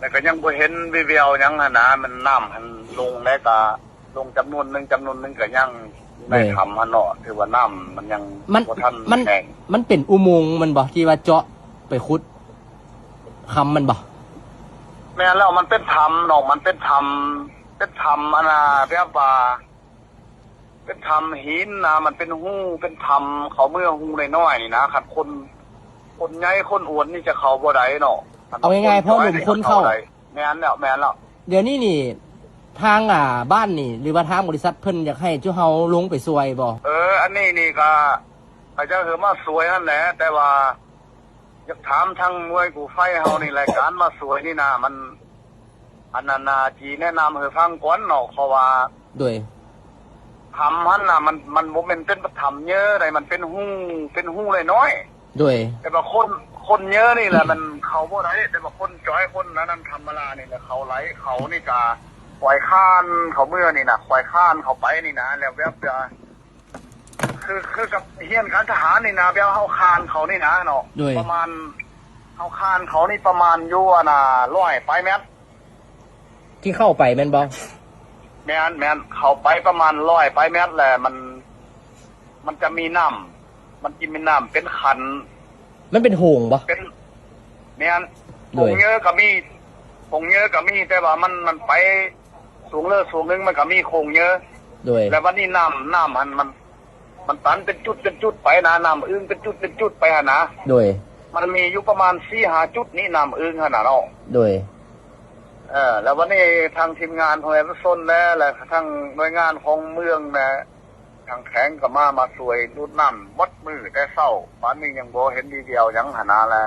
ແລ້ວກໍຍັງບໍ່ເຫັນວີ່ແວວຫຍັງຫັ້ນນະ ມັນນ້ຳຫັ້ນລົງແລ້ວກໍລົງຈຳນວນໜຶ່ງ ຈຳນວນໜຶ່ງກໍຍັງຢູ່ໃນ ໂດຍ ຖ້ຳຫັ້ນເນາະ ຖືວ່ານ້ຳມັນຍັງ ມັນ ບໍ່ທັນ ມັນ ແຫ້ງ ມັນເປັນອຸໂມງແມ່ນບໍ່ ທີ່ວ່າເຈາະໄປຂຸດຄຳແມ່ນບໍ່? ແມ່ນແລ້ວ ມັນເປັນຖ້ຳເນາະ ມັນເປັນຖ້ຳ ເປັນຖ້ຳອັນນ່າ ແບບວ່າ ເປັນຖ້ຳຫີນນະ ມັນເປັນຮູ ເປັນຖ້ຳເຂົ້າເມືອຮູນ້ອຍໆນີ້ນະ ຄັນຄົນ ຄົນໃຫຍ່ຄົນອ້ວນນີ້ຈະເຂົ້າບໍ່ໄດ້ເນາະ ເອົາງ່າຍໆ ພໍໜຸ່ມຄົນເຂົ້າ ໄດ້ ແມ່ນແລ້ວ ແມ່ນແລ້ວ ດຽວນີ້ນີ້ ທາງ ອ່າ ບ້ານນີ້ ຫຼືວ່າທາງບໍລິສັດເພິ່ນຢາກໃຫ້ຈຸເຮົາລົງໄປຊ່ວຍບໍ່? ເອີ ອັນນີ້ນີ້ກໍ ກໍຢາກໃຫ້ມາຊ່ວຍຫັ້ນແຫຼະ ແຕ່ວ່າ ຢາກຖາມທາງໜ່ວຍກູ້ໄພເຮົານີ້ແຫຼະ ການມາຊ່ວຍນີ້ນະ ມັນ ອັນນັ້ນນະ ຊິແນະນຳໃຫ້ຟັງກ່ອນເນາະ ເພາະວ່າ ໂດຍ ຖ້ຳຫັ້ນນະ ມັນ ມັນບໍ່ແມ່ນເປັນຖ້ຳເຍີໃດ ມັນເປັນຮູ ເປັນຮູນ້ອຍໆ ໂດຍ ແຕ່ວ່າຄົນ ຄົນເຍີນີ້ແຫຼະ ມັນເຂົ້າບໍ່ໄດ້ ແຕ່ວ່າຄົນຈອຍ ຄົນອັນນັ້ນທຳມະດານີ້ແຫຼະ ເຂົາໄຫຼ ເຂົານີ້ກະຂ້ອຍຄານເຂົ້າເມືອນີ້ນະ ຂ້ອຍຄານເຂົ້າໄປນີ້ນະ ແລ້ວແບບ ຄື ຄືກັບຮຽນການທະຫານນີ້ນະ ແບບເຮົາຄານເຂົານີ້ນະເນາະ ໂດຍ ປະມານ ເຮົາຄານເຂົານີ້ປະມານຢູ່ ອັນນ່າ ຮ້ອຍປາຍແມັດ ທີ່ເຂົ້າໄປແມ່ນບໍ່? ແມ່ນ ແມ່ນ ເຂົ້າໄປປະມານຮ້ອຍປາຍແມັດແຫຼະ ມັນ ມັນຈະມີນ້ຳ ມັນຈະມີນ້ຳເປັນຂັນ ມັນເປັນໂຂງບໍ່? ເປັນ ແມ່ນ ໂດຍ ໂຂງເຍີກໍມີ ໂຂງເຍີກໍມີ ແຕ່ວ່າມັນ ມັນໄປ ຊ່ວງເລີ ຊ່ວງໜຶ່ງມັນກໍມີໂຂງເຍີ ໂດຍ ແລ້ວບັດນີ້ນ້ຳ ນ້ຳຫັ້ນມັນ ມັນຕັນເປັນຈຸດເປັນຈຸດໄປນະ ນ້ຳອຶ່ງເປັນຈຸດເປັນຈຸດໄປຫັ້ນນະ ໂດຍ ມັນມີຢູ່ປະມານສີ່ຫ້າຈຸດນີ້ ນ້ຳອຶ່ງຫັ້ນນະເນາະ ໂດຍ ເອີ ແລ້ວບັດນີ້ທາງທີມງານພວກປະຊາຊົນແດ່ ແລະ ທາງໜ່ວຍງານຂອງເມືອງແດ່ ທາງແຂວງກໍມາ ມາຊ່ວຍດູດນ້ຳໝົດມື້ແຕ່ເຊົ້າ ປານນີ້ຍັງບໍ່ເຫັນວີ່ແວວຫຍັງຫັ້ນນະ ແລະ